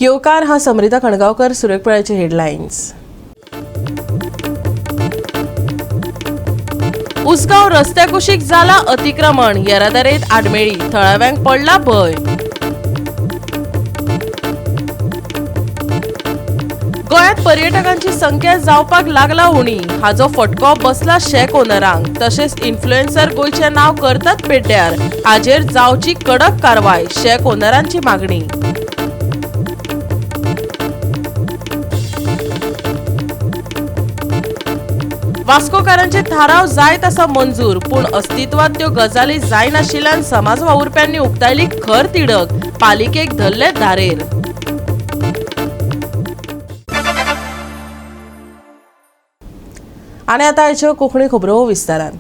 येवकार हा समरिता खणगांवकर. सुरेखपळाचे हेडलायन्स. उसगांव रस्त्या कुशीक जाला अतिक्रमण, येरादारेत आडमेळी, थळाव्यांक पडला भंय. गोंयांत पर्यटकांची संख्या जावपाक लागला उणी, हाजो फटको बसला शॅक ओनरांक. तशेंच इन्फ्लुएन्सर गोंयचें नांव करतात पेड्ड्यार, हाजेर जावची कडक कारवाय, शॅक ओनरांची मागणी. वास्कोकारांचे थाराव जायत आसा मंजूर, पूण अस्तित्वात त्यो गजाली जायनाशिल्ल्यान समाज वावुरप्यांनी उक्तायली खर तिडक, पालिकेक धरले धारेर. आनी आतां आयच्यो कोंकणी खबरो विस्तारान.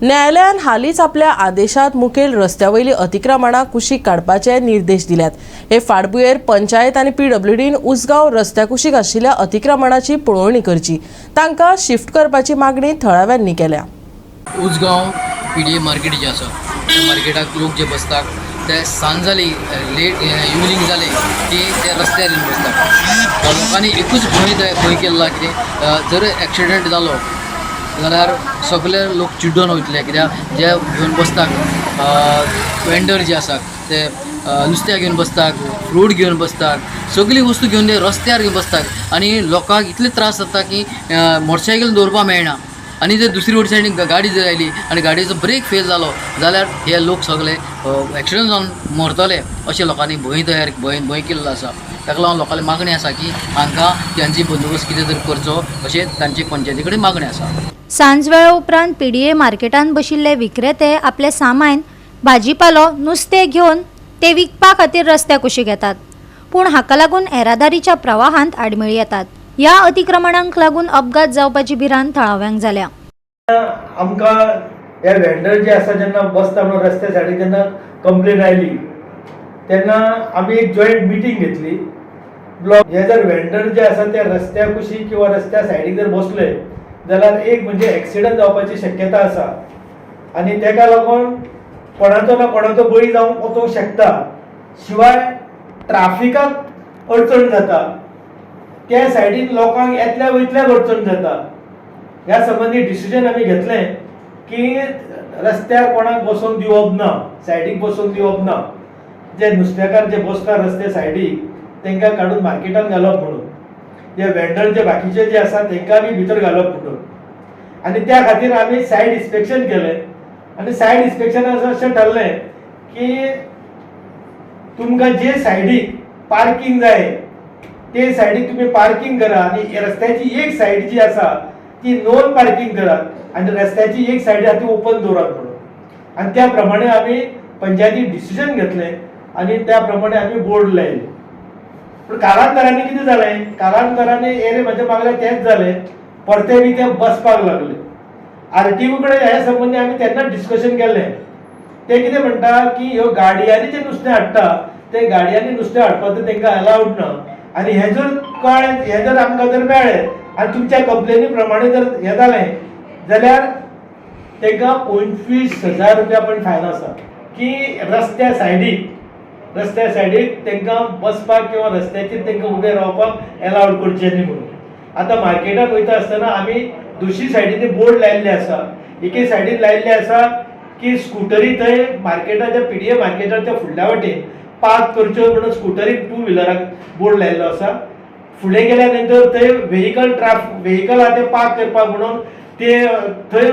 न्यायालयान हालींच आपल्या आदेशांत मुखेल रस्त्या वयली अतिक्रमणां कुशीक काडपाचे निर्देश दिल्यात. हे फाटभुंयेर पंचायत आनी पीडब्ल्यूडीन उसगांव रस्त्या कुशीक आशिल्ल्या अतिक्रमणाची पळोवणी करची, तांकां शिफ्ट करपाची मागणी थळाव्यांनी केल्या. उजगांव पीडीए मार्केट जें आसा त्या मार्केटाक लोक जे बसतात ते सांज जाली, लेट इवनींग जालें की ते रस्त्यार येवन बसतात. लोकांनी एकूच भंय केल्लो कितें, जर एक्सिडंट जालो जाल्यार सगळे लोक चिड्डून वयतले, कित्याक जे घेवन बसतात वेंडर जे आसात ते नुस्त्या घेवन बसतात, फ्रूट घेवन बसतात, सगळी वस्तू घेवन ते रस्त्यार घेवन बसतात आनी लोकांक इतले त्रास जाता की मोटरसायकल दवरपाक मेळना. आनी जर दुसरी वटेन सायडीन गाडी जर आयली आनी गाडयेचो ब्रेक फेल जालो जाल्यार हे लोक सगळे एक्सिडंट जावन मरतले अशें लोकांनी भंय तयार भंय भंय केल्लो आसा. ताका लागून लोकांली मागणी आसा की हांकां तांची बंदोबस्त कितें तरी करचो अशें तांची पंचायती कडेन मागणी आसा. सांजवेळा उपरांत पीडीए मार्केटांत बशिल्ले विक्रेते आपले सामान, भाजीपालो, नुस्तें घेवन ते विकपा खातीर रस्त्या कुशीक येतात, पूण हाका लागून येरादारीच्या प्रवाहांत आडमेळी येतात. ह्या अतिक्रमणांक लागून अपघात जावपाची भिरांत थळाव्यांक जाल्या. आमकां हे वेंडर जे आसा जेन्ना बसता म्हणून रस्त्या सायडीक जेन्ना कंप्लेन आयली तेन्ना आमी एक जॉयंट मिटींग घेतली. ब्लॉक हे जर वेंडर जे आसा ते रस्त्या कुशीक किंवा रस्त्या सायडीक जर बसले जाल्यार एक म्हणजे एक्सिडंट जावपाची शक्यता आसा आनी तेका लागून कोणाचो ना कोणाचो बळी जावंक वचूंक शकता. शिवाय ट्राफिकाक अडचण जाता, त्या सायडीन लोकांक येतल्या वयतल्याक अडचण जाता. ह्या संबंदी डिसिजन आमी घेतलें की रस्त्यार कोणाक बसोवंक दिवप ना, सायडीक बसोवंक दिवप ना. जे नुस्तेकार जे बसता रस्त्या सायडीक तांकां काडून मार्केटान घालप म्हणून, जे वेंडर जे बाकीचे जे आसा तांकां बी भितर घालप म्हणून. आनी त्या खातीर आमी सायड इन्स्पेक्शन केलें आनी सायड इन्स्पेक्शनान अशें ठरलें की तुमकां जे सायडीक पार्कींग जाय ते सायडीक तुमी पार्कींग करा आनी रस्त्याची एक सायड जी आसा ती नॉन पार्कींग करात आनी रस्त्याची एक सायड आसा ती ओपन दवरात म्हणून. आनी त्या प्रमाणे आमी पंचायतीन डिसिजन घेतलें आनी त्या प्रमाणे आमी बोर्ड लायले. पूण कालांतराने कितें जालें, कालांतराने एरे म्हज्या मागल्या तेंच जालें, परते बी ते बसपाक लागले. आरटीओ कडेन ह्या संबंदी आमी तेन्ना डिस्कशन केल्लें. ते कितें म्हणटा की ह्यो गाडयांनी जें नुस्तें हाडटा ते गाडयांनी नुस्तें हाडपाचें तांकां अलावड ना आनी हें जर कळ्ळें, हें जर आमकां जर मेळ्ळें आनी तुमच्या कंप्लेनी प्रमाणे जर हें जालें जाल्यार तांकां 25,000 रुपया पण फायन आसा की रस्त्या सायडीक तांकां बसपाक किंवा रस्त्याचेर तांकां उबें रावपाक एलावड करचें न्ही म्हणून. आतां मार्केटान वयता आसतना आमी दुसरी सायडीन बोर्ड लायिल्ले आसा. एके सायडीन लायिल्ले आसा की स्कुटरी थंय मार्केटाच्या पीडीए मार्केटाच्या फुडल्या वटेन पार्क करच्यो म्हणून स्कुटरी टू व्हिलराक बोर्ड लायिल्लो आसा. फुडें गेल्या नंतर थंय व्हेकल आहा ते पार्क करपाक म्हणून ते थंय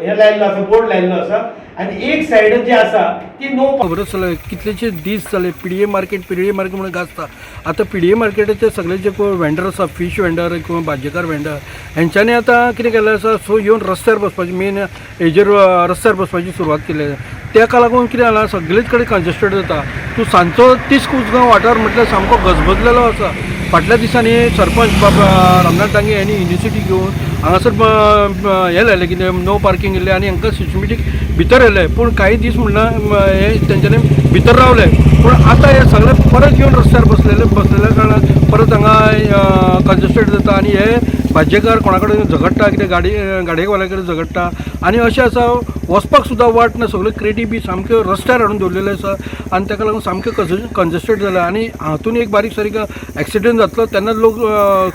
हे लायिल्लो आसा, बोर्ड लायिल्लो आसा. आनी एक सायड जी आसा ती नो खबरच जालें कितलेशे दीस जाले पीडीए मार्केट पीडीए मार्केट म्हणून गाजता. आतां पीडीए मार्केटाचे सगळे जे कोण वेंडर आसा, फीश वेंडर किंवा भाजयेकार वेंडर, हेंच्यांनी आतां कितें केल्लें आसा, सो येवन रस्त्यार बसपाची मेन हेजेर रस्त्यार बसपाची सुरवात केली आसा. तेका लागून कितें जालां, सगळेच कडेन कंजस्टेड जाता. तूं सांजचो तिस्क उजगांव वाठार म्हटल्यार सामको गजबजलेलो आसा. फाटल्या दिसांनी सरपंच बाब रामनाथ डांगे यांनी इनिशिएटीव घेवन हांगासर हें लायलें कितें नो पार्किंग इल्लें आनी हांकां सिस्टमॅटीक भितर येयले, पूण कांय दीस म्हणल्यार हे तेंच्यांनी भितर रावले, पूण आतां हे सगळे परत येवन रस्त्यार बसलेल्या कारणान परत हांगा कंजस्टेड जाता आनी हे भाजयेकार कोणा कडेन झगडटा, कितें गाडयेवाल्या कडेन झगडटा आनी अशें आसा वचपाक सुद्दां वाट ना, सगळ्यो क्रेटी बी सामक्यो रस्त्यार हाडून दवरलेल्यो आसा आनी ताका लागून सामकें कंजस्टेड जालां आनी हातून एक बारीक सारीक एक्सिडंट जातलो तेन्ना लोक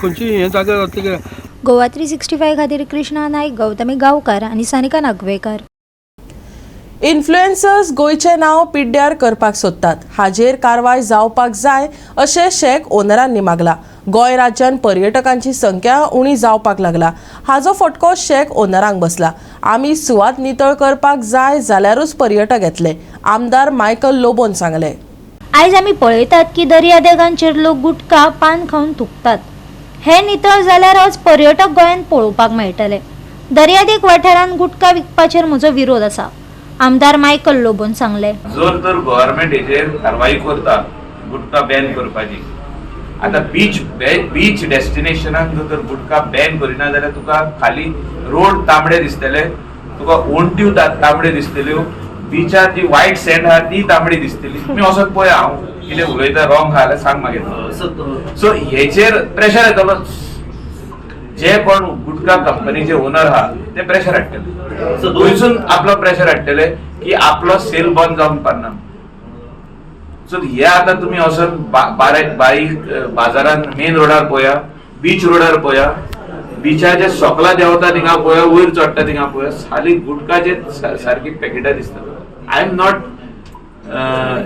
खंयची हें जाग्यार जातली कितें. गोवा 365 खातीर कृष्णा नायक, गौतमी गांवकार आनी सानिका नागवेकर. इन्फ्लुएन्सर्स गोंयचें नांव पिड्ड्यार करपाक सोदतात, हाजेर कारवाय जावपाक जाय अशें शॅक ओनरांनी मागला. गोंय राज्यान पर्यटकांची संख्या उणी जावपाक लागला, हाजो फटको शॅक ओनरांक बसला. आमी सुवात नितळ करपाक जाय जाल्यारूच पर्यटक येतले, आमदार मायकल लोबोन सांगलें. आयज आमी पळयतात की दर्यादेगांचेर लोक गुटखा पान खावन थुकतात. हे नितळ जाल्यारच पर्यटक गोंयांत पळोवपाक मेळटले. दर्यादेग वाठारांत गुटखा विकपाचेर म्हजो विरोध आसा, आमदार मायकल लोबोन सांगले. जर तर गव्हर्मेंट हेजेर कारवाई करता गुटखा बॅन करपाची, आतां बीच डेस्टिनेशनाक जर तर गुटखा बॅन करिना जाल्यार तुका खाली रोड तांबडे दिसतले, तुका ओंट्यो तांबड्यो दिसतल्यो, बिचार जी व्हायट सँड आहा ती तांबडी दिसतली. तुमी वचोन पळया, हांव कितें उलयता रॉंग आहा जाल्यार सांग मागीर. सो हेचेर प्रेशर येतलो, जे कोण गुटखा कंपनीचे ओनर आहा ते प्रेशर हाडटले, थंयसून आपलो प्रेशर हाडटले की आपलो सेल बंद जावंक पारना. सो हे आतां तुमी वचोन बारीक बाजारान मेन रोडार पळया, बीच रोडार पळया, बिचाचे सोकला देंवता थिंगा पळया, वयर चडटा थिंगा पळया, साली गुटखाचे सारकी पॅकेटां दिसता. I am not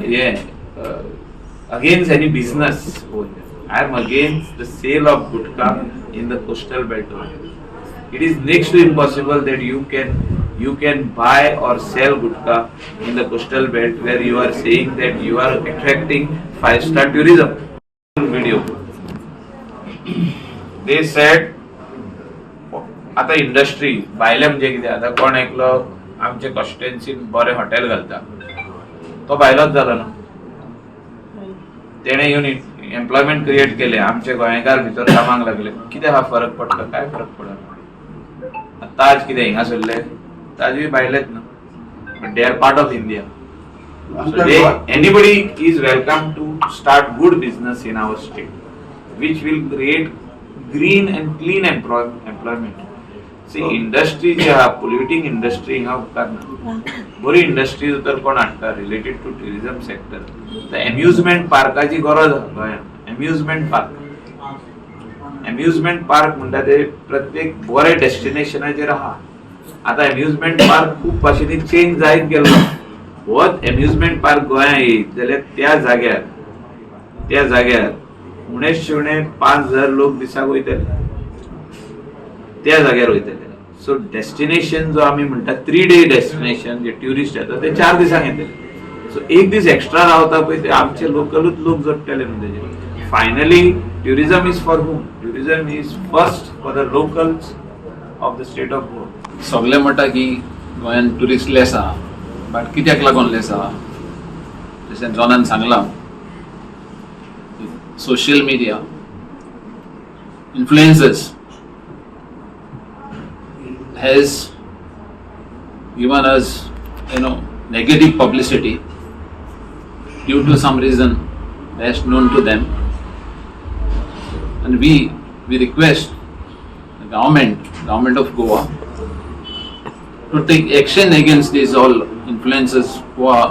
hey against any business, I am against the sale of gutkha in the coastal belt. It is next to impossible that you can buy or sell gutka in the coastal belt where you are saying that you are attracting 5-star tourism. Video. They said, आता industry भायले म्हणजे कितें, आतां कोण एकलो आमचे कॉन्स्टिट्युएन्सीन बरें hotel घालता तो भायलोच जालो ना, तेणें येवन एम्प्लॉयमेंट क्रिएट केलें, आमचे गोंयकार भितर कामाक लागले, कितें हा फरक पडलो? काय फरक पडना. ताज कितें हिंगा सरले, ताजूय भायलेच न्हू, but they are part of India. So anybody is welcome to start good business in our state, which will create green and clean employment. See, industry जी आहा, पोल्युटींग इंडस्ट्री हिंगा उपकारना. बरी इंडस्ट्री जर कोण हाडटा रिलेटेड टू ट्युरिजम सेक्टर, तर amusement पार्काची गरज आहा गोंयांत. एम्युजमेंट पार्क, एम्युजमेंट पार्क म्हणटा ते प्रत्येक बरे डेस्टिनेशनाचेर आहा. आतां एम्युजमेंट पार्क खूब भाशेनी चेंज जायत गेल्लो. होच एम्युजमेंट पार्क गोंयांत येयत जाल्यार त्या जाग्यार उणेच शेवणे 5,000 लोक दिसाक वयतले, त्या जाग्यार वयतले. सो डेस्टिनेशन जो आमी म्हणटा 3 डे डेस्टिनेशन, जे ट्युरिस्ट येता ते 4 दिसांक येतले. सो एक दीस एक्स्ट्रा रावता पळय ते आमचे लोकलूच लोक जोडटले न्हू तेजेर. Finally tourism is for whom? Tourism is first for the locals of the state of Goa. सगळे म्हणटा की गोंयान ट्युरिस्ट लेस आहा, बट कित्याक लागून लेस आहा? जशें जॉनान सांगलां, social media influencers has given us negative publicity due to some reason best known to them, and we request the government of Goa to take action against these all influencers who are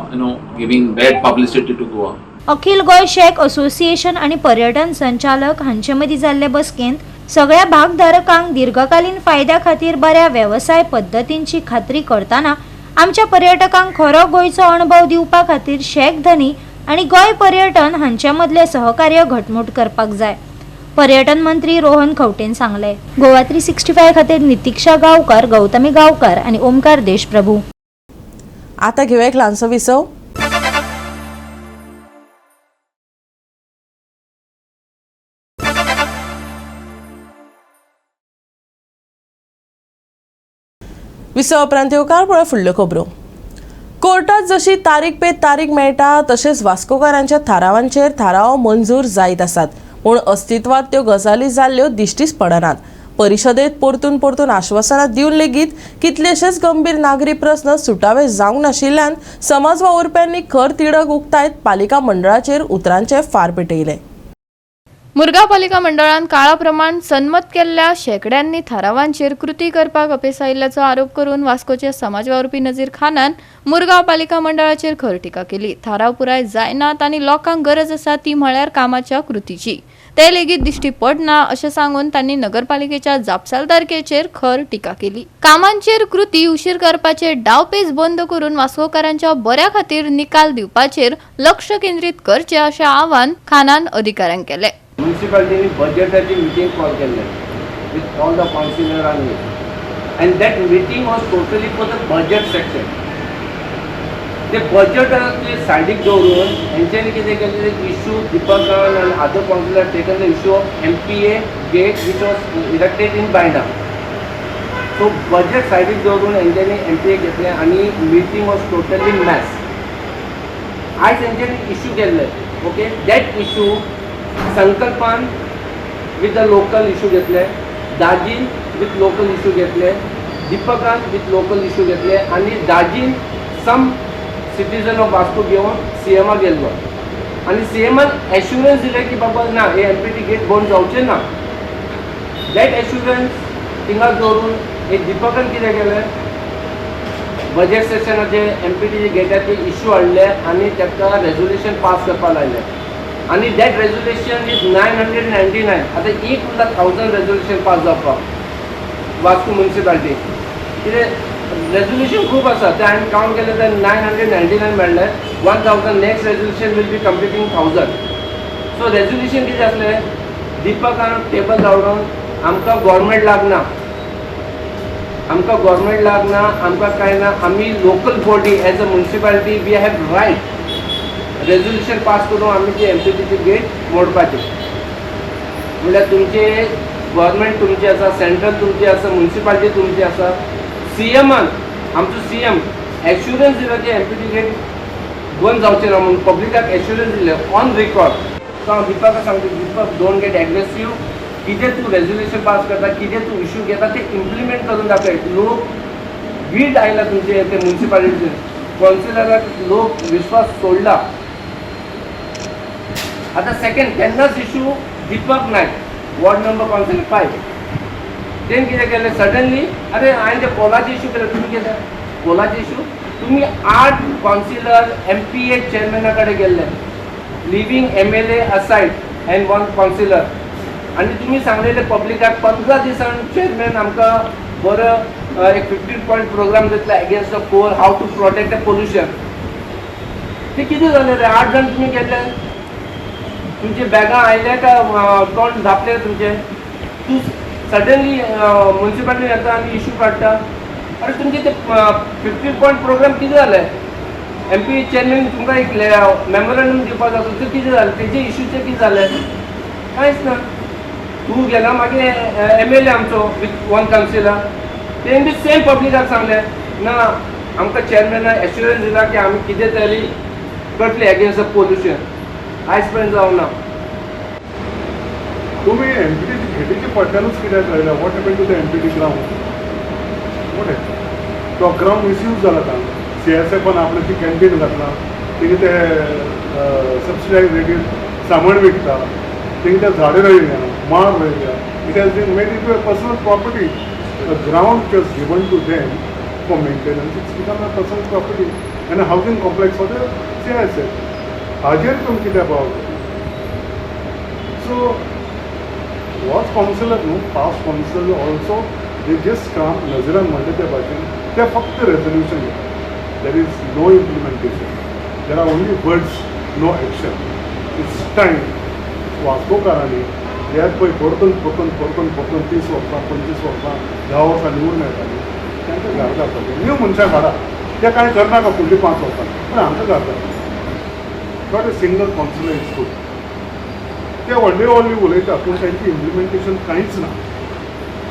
giving bad publicity to Goa. Akhil Goa shack association आनी पर्यटन संचालक हांचे मदीं जाल्ले बसकेंत सगळ्या भागधारकांक दीर्घकालीन फायद्या खातीर बऱ्या वेवसाय पद्दतींची खात्री करतना आमच्या पर्यटकांक खरो गोंयचो अणभव दिवपा खातीर शॅक धनी आनी गोंय पर्यटन हांचे मदलें सहकार्य घटमूट करपाक जाय, पर्यटन मंत्री रोहन खंवटेन सांगलें. गोवा 365 खातीर नितिक्षा गांवकार, गौतमी गांवकार आनी ओमकार देशप्रभू. आतां घेवया एक ल्हानसो विसव. विसव उपरांत येवकार पळय फुडल्यो खबरो. कोर्टात जशी तारीख पे तारीख मेळटा तशेंच वास्कोकारांच्या थारावांचेर थाराव मंजूर जायत आसात, पूण अस्तित्वांत त्यो गजाली जाल्ल्यो दिश्टीच पडनात. परिशदेत परतून परतून आश्वासनां दिवन लेगीत कितलेशेच गंभीर नागरी प्रस्न सुटावे जावंक नाशिल्ल्यान समाज वावुरप्यांनी खर तिडक उक्तायत पालिका मंडळाचेर उतरांचे फार पेटयले. मुरगांव पालिका मंडळान काळाप्रमाण सन्मत केल्ल्या शेंकड्यांनी थारावांचेर कृती करपाक अपेस आयिल्ल्याचो आरोप करून वास्कोचे समाज वावुरपी नजीर खानान मुरगांव पालिका मंडळाचेर खर टिका केली. थाराव पुराय जायनात आनी लोकांक गरज आसा ती म्हळ्यार कामाच्या कृतीची, ते लेगीत दिश्टी पडना अशें सांगून तांणी नगरपालिकेच्या जापसालदारकेचेर खर टिका केली. कामांचेर कृती उशीर करपाचे डावपेच बंद करून वास्कोकारांच्या बऱ्या खातीर निकाल दिवपाचेर लक्ष केंद्रीत करचें अशें आवाहन खानान अधिकाऱ्यांक केलें. म्युनिसिपालिटीनी बजेटाची मिटींग कॉल केल्ले विथ ऑल the councillor आनी and that meeting was totally for the budget section. ते बजेटाचे सायडीक दवरून हेंच्यांनी कितें केलें, इशू दीपकान आनी other councillor taken the issue of MPA gate which was erected in Baina. So budget सायडीक दवरून हेंच्यांनी एमपीए घेतलें आनी मिटींग वॉज टोटली मॅस. आयज हेंच्यांनी इशू केल्ले, okay, that issue संकल्पान with the local issue घेतले, दाजीन विथ लोकल इशू घेतले, दीपकान विथ लोकल इशू घेतले आनी दाजीन सम सिटीजन ऑफ वास्को घेवन सी एमाक गेल्लो आनी सी एमान एश्युरन्स दिलें की बाबा ना, हे एमपीटी गेट बंद जावचें ना. That assurance थिंगा दवरून एक दीपकान कितें केलें, बजेट सेशनाचे एमपीटी गेटाचे इशू हाडले आनी ताका रेजोल्युशन पास करपाक लायलें आनी that resolution is 999. आतां एक उरला थावजंड रेजोल्युशन पास जावपाक वास्को म्युनिसिपालिटी. कितें रेजोल्युशन खूब आसा, ते हांवें कावंट केलें तर 999 मेळ्ळें. 1000 next resolution will be completing 1000. So resolution कितें आसलें, दीपकान टेबल धांवडोवन आमकां गोवोरमेंट लागना, आमकां गोवोरमेंट लागना, आमकां कांय ना, आमी local body as a municipality we have right resolution pass करून आमी ती एमपीटीचे गेट मोडपाचे. म्हणल्यार तुमचे गव्हर्मेंट तुमचे आसा, सेंट्रल तुमची आसा, म्युनिसिपालिटी तुमची आसा. सी एमान, आमचो सी एम एश्युरन्स दिलो की एमपीटी गेट बंद जावचें ना म्हणून पब्लिकाक एश्युरन्स दिलें ऑन रिकॉर्ड. सो हांव दीपका सांगता, दीपक, don't get aggressive. कितें तूं रेजोल्युशन पास करता, कितें तूं इशू घेता ते इम्प्लिमेंट करून दाखय. लोक वीट आयला तुमचे ते म्युनिसिपालिटीचे कावन्सिलराक लोक विश्वास सोडला. आतां सेकंड तेन्नाच issue Deepak Naik, ward number councillor 5, तेणें कितें केलें सडनली, अरे हांवें ते पोलाचे इशू केले, तुमी कितें पोलाचे इशू, तुमी 8 कावन्सिलर एमपीए चेअरमॅना कडेन गेल्ले, leaving MLA aside and one councillor, आनी तुमी सांगलेले पब्लिकाक 15 दिसान चेअरमॅन आमकां बरो एक 15 पॉयंट प्रोग्राम दितले against the coal, how to protect the pollution. ते कितें जालें रे? 8 जाण तुमी गेल्ले, तुमचे बॅगां आयले काय तोंड धापले तुमचे? तूं सडनली म्युनिसिपालिटी येता आनी इशू काडटा. अरे तुमचे ते 15 पॉयंट प्रोग्राम कितें जालें? एमपी चेअरमॅन तुमकां एक मेमोरंडम दिवपाक जाता, तें कितें जालें? तेजे इशूचें कितें जालें? कांयच ना. तूं गेला, मागीर एमएलए आमचो विथ वन कावन्सिलर, तेणें बी सेम पब्लिकाक सांगलें ना, आमकां चेअरमॅनान एश्युरन्स दिला की आमी कितें तरी करतले अगेन्स्ट the pollution. आयज पर्यंत जावना. तुम्ही एमपीटी घेटीच्या फाटल्यानूच कित्याक रायल्या? What happen to the MPT ground? What happen? तो ग्रावंड मिसयूज जाला. आतां सीआयएसएफान आपल्याची कॅन्टीन घातलां, थिंगा ते सबसिडायज रेटीर सामान विकता, थिंगा ते झाडां रोयल्या, माड रोयल्या. It has been made into a personal property. The ground was given to them for maintenance, it's become a personal property and a housing complex for the CISF. हाजेर तुमी कित्याक पावले? सो होच कावन्सिलर न्हू, past councillor also, they just come. नजरान म्हणटा ते भाशेन ते फक्त रेजोल्युशन घेता. There is no implementation, there are only words, no action. It's time वास्कोकारांनी हे पळय परतून परतून परतून परतून 30 वर्सां, 25 वर्सां, 10 वर्सां निवडून येताली, तांकां घर घालपाचें. न्यू मनशां काडा, ते कांय करनाका फुडलीं 5 वर्सां, पूण आमकां घर घालता. Not a single councillor is good. ते व्हडले व्हडले उलयता, पूण तांचें इम्प्लिमेंटेशन कांयच ना.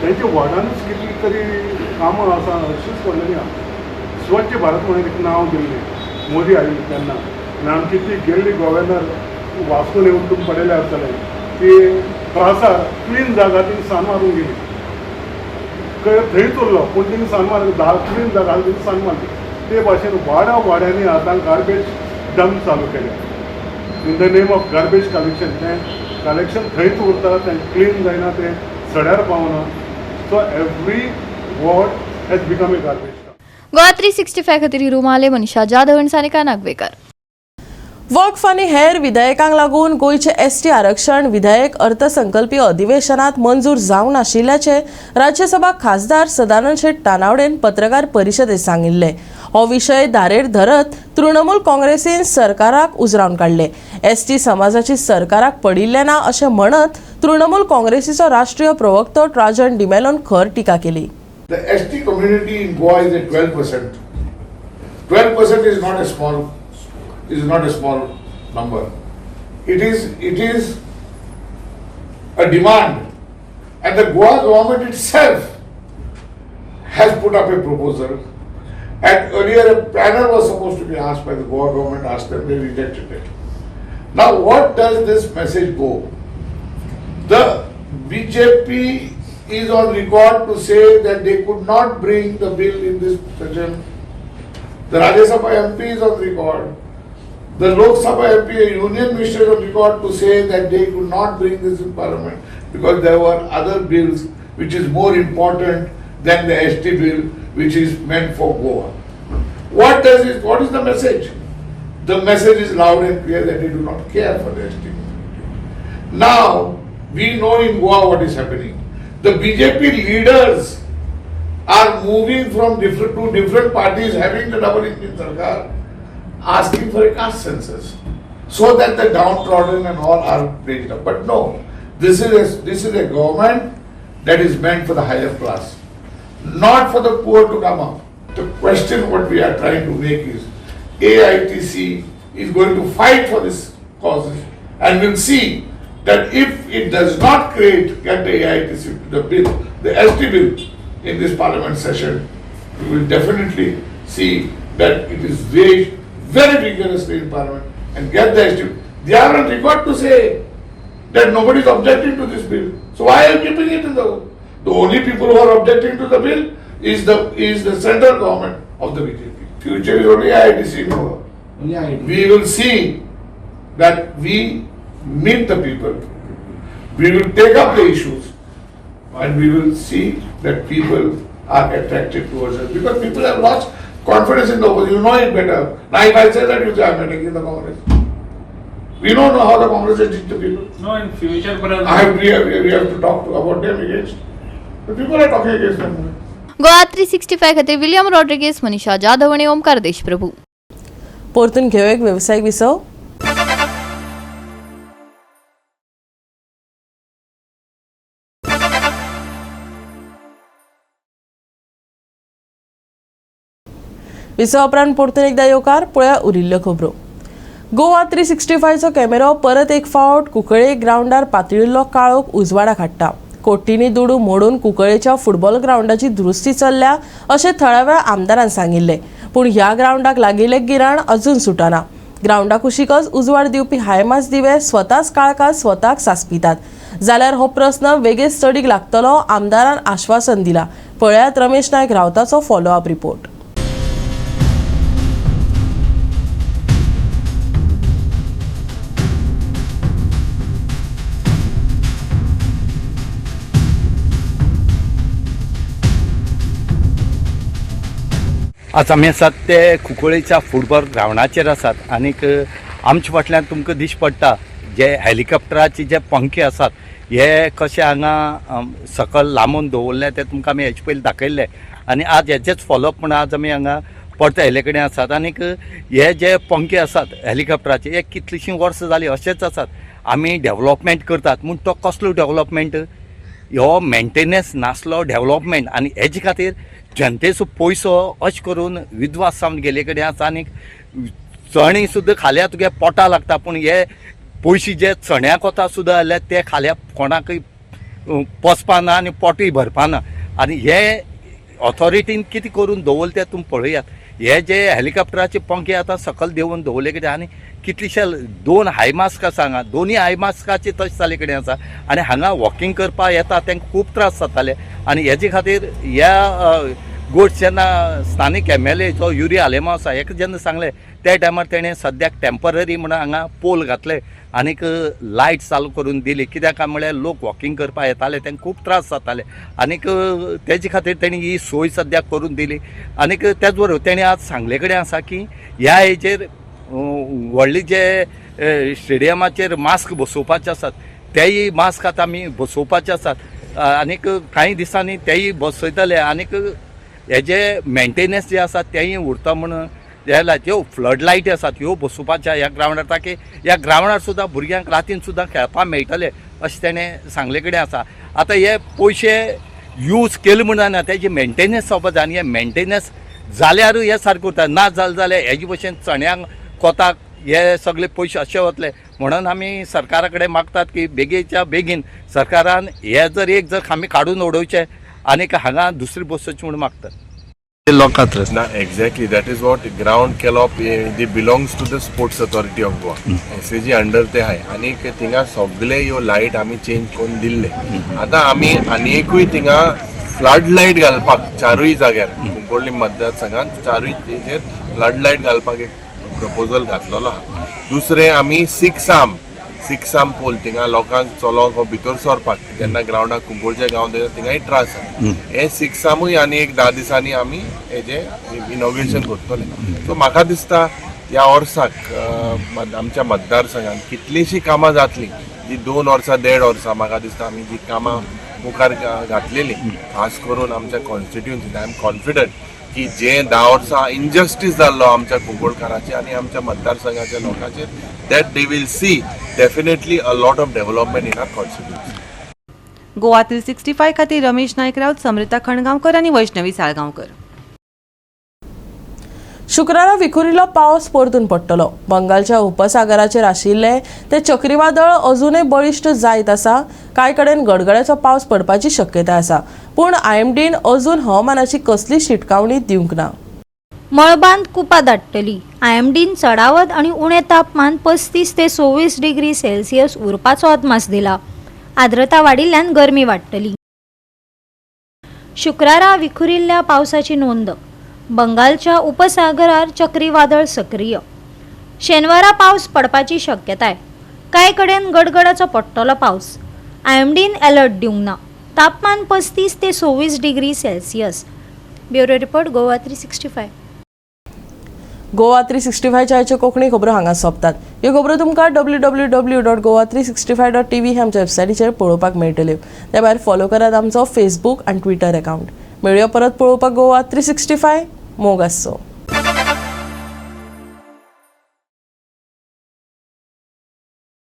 तांच्या वॉर्डानूच कितली तरी कामां आसा अशीच पडलेली आहा. स्वच्छ भारत म्हणून एक नांव दिल्लें मोदी आयिल्ले तेन्ना आनी आमची ती गेल्ली गोवर्नर वास्कोन येवन तुमी पळयलें आसतलें की प्रासार क्लीन जागा ती सान मारून गेली. कुंकळे थंयच उरलो पूण तेणी सांग मारली धा क्लीन जागा तेणी सांग मारली. ते भाशेन वाड्या वाड्यांनी आतां गार्बेज डंप चालू केल्या in the name of garbage collection. तें कलेक्शन थंयच उरता, तें क्लीन जायना, तें सड्यार पावना. So every ward has become a garbage. Goa 365 खातीर हिरू माले, मनीषा जाधव आनी सानिका नागवेकर. वक्फ आनी हेर विधेयकांक लागून गोंयचें एसटी आरक्षण विधेयक अर्थसंकल्पीय अधिवेशनात मंजूर जावंक नाशिल्ल्याचें राज्यसभा खासदार सदानंद शेट तानावडेन पत्रकार परिशदेत सांगिल्लें. हो विशय धारेर धरत तृणमूल काँग्रेसीन सरकाराक उजरावन काडलें. एसटी समाजाची सरकाराक पडिल्लें ना अशें म्हणत तृणमूल काँग्रेसीचो राष्ट्रीय प्रवक्तो ट्राजन डिमेलोन खर टिका केली. The ST community in Goa is at 12%. 12% is not a small number. It is a demand, and the Goa government itself has put up a proposal. And earlier a panel was supposed to be asked by the Goa government, asked them, they rejected it. Now, what does this message go? The BJP is on record to say that they could not bring the bill in this session. The Rajya Sabha MP is on record. The Lok Sabha MP, a union minister, is on record to say that they could not bring this in parliament because there were other bills which is more important than the ST bill, which is meant for Goa. What is the message? The message is loud and clear that they do not care for the ST community. Now, we know in Goa what is happening. The BJP leaders are moving from different to different parties having the double engine sarkar, asking for a caste census so that the downtrodden and all are raised up. But no, this is a government that is meant for the higher class, not for the poor to come up. The question what we are trying to make is AITC is going to fight for this causes, and we'll see that if it does not create, get the AITC, the bill, the ST bill in this parliament session, we will definitely see that it is raised very vigorously in parliament and get the ST. They are on record to say that nobody is objecting to this bill. So why are you keeping it in the? The only people who are objecting to the bill is the central government of the BJP. Future is only AITC in Goa. We will see that we meet the people. We will take up the issues and we will see that people are attracted towards us because people have lost confidence in the opposition. You know it better. Now if I say that, you say I am attacking the Congress. We don't know how the Congress has treated the people. No, in future, perhaps. I have, we have to talk to about them against. The people are talking against them. Goa 365 खातीर William Rodriguez, मनीषा जाधव आनी ओमकार देशप्रभू. परतून घेवया एक वेवसायीक विसव. विसवा उपरांत परतून एकदा येवकार. पळया उरिल्ल्यो खबरो. गोवा 365चो कॅमेरो परत एक फावट कुंकळे ग्रावंडार पातळिल्लो काळोख उजवाडाक हाडटा. कोटींनी दुडू मोडून कुंकळेच्या फुटबॉल ग्रावंडाची दुरुस्ती चल्ल्या अशें थळाव्या आमदारान सांगिल्लें, पूण ह्या ग्रावंडाक लागिल्लें गिराण अजून सुटना. ग्रावंडा कुशीकच उजवाड दिवपी हायमास दिवे स्वताच काळखात स्वताक सांसपितात जाल्यार हो प्रस्न वेगेत तडीक लागतलो आमदारान आश्वासन दिलां. पळयात रमेश नायक रावताचो फॉलो अप रिपोर्ट. आज आमी आसात ते कुंकळेच्या फुटबॉल ग्रावंडाचेर आसात आनीक आमच्या फाटल्यान तुमकां दिश्टी पडटा जे हेलिकॉप्टराचे जे पंखे आसात हे कशे हांगा सकल लांबून दवरले ते तुमकां आमी हेचे पयलीं दाखयल्ले आनी आज हेचेच फॉलोअप म्हूण आज आमी हांगा परते हेले कडेन आसात. आनीक हे जे पंखे आसात हेलिकॉप्टराचे हे कितलींशीं वर्सां जालीं अशेंच आसात. आमी डेवलॉपमेंट करतात म्हूण तो कसलो डेवलॉपमेंट? हो मेंटेनन्स नासलो डेवलॉपमेंट आनी हेजे खातीर जनतेचो पयसो अशें करून विध्वंस जावन गेल्ले कडेन आसा. आनीक चणे सुद्दां खाल्यार तुगे पोटा लागता, पूण हे पयशे जे चण्याक वता सुद्दां जाल्यार ते खाल्यार कोणाकय पोसपा ना आनी पोटूय भरपा ना. आनी हे ऑथॉरिटीन कितें करून दवरले तें तुमी पळयात. हे जे हेलिकॉप्टराचे पंखे आतां सकयल देंवोवन दवरले कडेन आनी कितलेशे 2 हाय मास्क आसा हांगा, 2 हाय मास्काचे तशें जाल्ले कडेन आसा आनी हांगा वॉकिंग करपाक येता तांकां खूब त्रास जाताले. आनी हेजे खातीर ह्या गोड्स जेन्ना स्थानीक MLA जो युरी आलेमांव आसा हेका जेन्ना सांगलें त्या टायमार तेणें सद्याक टेम्पररी म्हणून हांगा पोल घातले आनीक लायट चालू करून दिली. कित्याक काय म्हळ्यार लोक वॉकिंग करपाक येताले तांकां खूब त्रास जाताले आनीक तेजे खातीर तेणी ही सोय सद्याक करून दिली. आनीक त्याच बरोबर तेणें आज सांगले कडेन आसा की ह्या हेजेर व्हडले जे स्टेडियमाचेर मास्क बसोवपाचे आसात तेय मास्क आतां आमी बसोवपाचे आसात आनीक कांय दिसांनी तेय बसयतले आनीक हेजे मेंटेनन्स जे आसा तेंय उरता म्हणून हे ज्यो फ्लड लायटी आसात ह्यो बसोवपाच्या ह्या ग्रावंडार, ताकी ह्या ग्रावंडार सुद्दां भुरग्यांक रातीन सुद्दां खेळपाक मेळटले अशें तेणें सांगले कडेन आसा. आतां हे पयशे यूज केले म्हूण जायना, तेजे मेंटेनन्स जावपा जाय आनी हे मेंटेनन्स जाल्यारूय हे सारकें उरता, ना जालें जाल्यार हेजे भशेन चण्यांक कोताक हे सगळे पयशे अशे वतले. म्हणून आमी सरकारा कडेन मागतात की बेगीनच्या बेगीन सरकारान हे जर एक जर खांबे काडून उडोवचे आनीक हांगा दुसरी बसोवची म्हूण मागतात लोकांत. ना, exactly that is what ground केलोप they belongs to the Sports Authority of Goa, SAG under ते आहाय आनीक थिंगा सगळे ह्यो लायट आमी चेंज करून दिल्ले. आतां आमी आनी एकूय थिंगा फ्लड लायट घालपाक चारूय जाग्यार कुंकळ्ळी मतदारसंघात चारूय तेजेर फ्लड लायट घालपाक एक प्रपोजल घातलेलो आहा. दुसरें आमी सिक्स आर्म पोल थिंगा लोकांक चलोंक भितर सरपाक जेन्ना ग्रावंडाक कुंकळच्या गांवांत थिंगाय त्रास जाता, हे 6 आर्मूय आनी एक 10 दिसांनी आमी हेजे इनॉग्रेशन करतले. सो म्हाका दिसता ह्या वर्साक आमच्या मतदारसंघात कितलींशीं कामां जातलीं जी 2 वर्सां 1.5 वर्सां म्हाका दिसता आमी जी कामां मुखार घातलेली खास करून आमच्या कॉन्स्टिट्युन्सीन, I am confident की जे 10 वर्सां इनजस्टीस जाल्लो आमच्या कुंकळकाराचेर आनी आमच्या मतदारसंघाच्या लोकांचेर, that they will see definitely a lot of development in our constituency. Goa 365 खातीर रमेश नायक राऊत, समृता खणगांवकर आनी वैष्णवी साळगांवकर. शुक्रारा विखुरिल्लो पावस परतून पडटलो. बंगालच्या उपसागराचेर आशिल्ले ते चक्रीवादळ अजूनय बळिश्ट जायत आसा. कांय कडेन गडगड्याचो पावस पडपाची शक्यताय आसा, पूण IMDन अजून हवामानाची कसली शिटकावणी दिवंक ना. मळबांत कुपां दाट्टली. IMDन चडावत आनी उणें तापमान 35 ते 26 डिग्री सेल्सियस उरपाचो अदमास दिला. आर्द्रता वाडिल्ल्यान गरमी वाडटली. शुक्रारा विखुरिल्ल्या पावसाची नोंद. बंगालच्या उपसागरार चक्रीवादळ सक्रीय. शेनवारा पावस पडपाची शक्यताय. कांय कडेन गडगडाचो पडटलो पावस. IMDन अलर्ट दिवंक ना. तापमान 35 ते 26 degree Celsius. Bureau report, Goa 365. Goa 365च्या Konkani खबरो हांगा सोंपतात. ह्यो खबरो तुमकां www.goa365.tv ह्या आमच्या वेबसायटीचेर पळोवपाक मेळटल्यो. त्या भायर फॉलो करात आमचो फेसबूक आनी ट्विटर अकावंट. मेळुया परत पळोवपाक गोवा 365. मोग आसचो.